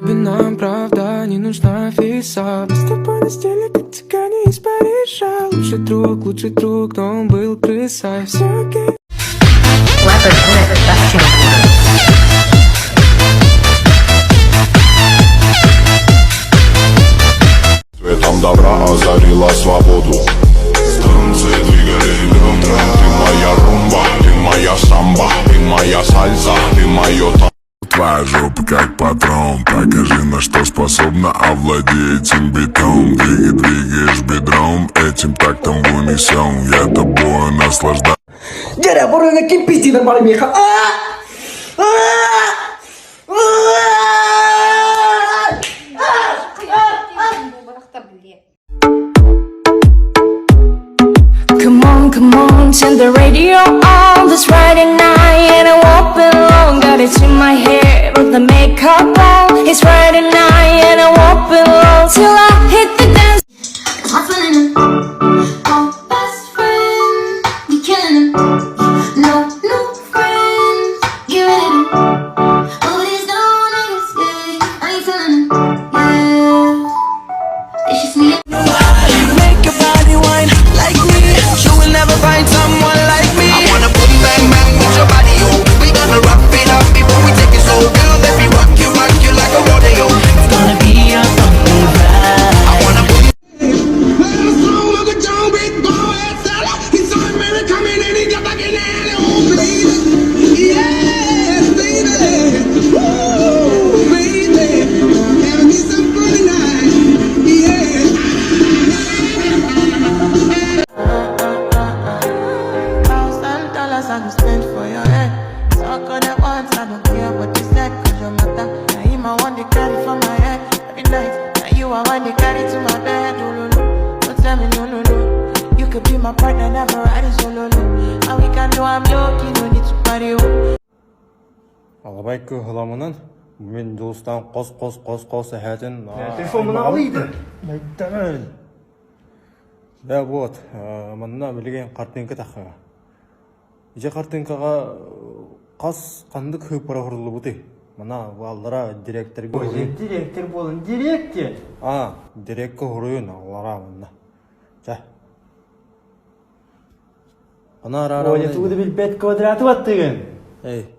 Нам правда не нужна фиса. Мы с тобой на стиле, как цыгане из Парижа. Лучший друг, лучший друг, но он был крысой. Все окей. Светом добра озарила свободу. Танцы двигали бедра. Ты моя румба, ты моя самба, ты моя сальса, ты мое та- Твоя жопа как патрон. Покажи, на что способна овладеть этим битом. Двигай, двигаешь бедром, этим тактом в унисон. Я тобою наслаждаюсь. Дьэ, боруҥа ким пиздиир бары миэхэ? Come on, come on, turn the radio on. This Friday night, and I won't be long. Got it in my hair, put the makeup on. It's Friday night, and I won't be long till I hit the dance. I'm feeling him. Oh, best friend, we killing him. No new friends, get rid of him. Oh, these no niggas, yeah, I ain't feeling him. Yeah, it's just me. Make your body wine like me. You will never find someone like me. I wanna boom bang bang with your body, oh. We gonna rock it up before we take it slow. Girl, let me rock you, rock you like a rodeo. It's gonna be a bumpy ride. I wanna boom. Thousand dollars I go spend for your head. Talk all they want, I don't care what they said, cause your matter. Now him I want to carry for my head every night. Now you I want to carry to my bed. Oh, no, no. Don't tell me no, no, no. You could be my partner, never ride it solo, no. And we can do I'm low key, no need to party, oh. Алабай кыһыламынан мин Дьулустаан хос-хос-хос-хос эһээтин Телефоммун аҕалыйда. Дэ вот, манна билигин хартыыҥка тахха. Ити хартыыҥкаҕа хас ханнык хыыппара оһоруллубутуй? Мана аллара директорга уруйун. Директор буолан директор. А, дирекка уруйун аллара манна. Чэ. Ана Оля тугу да билбэт квадраты баттыгын. Эй.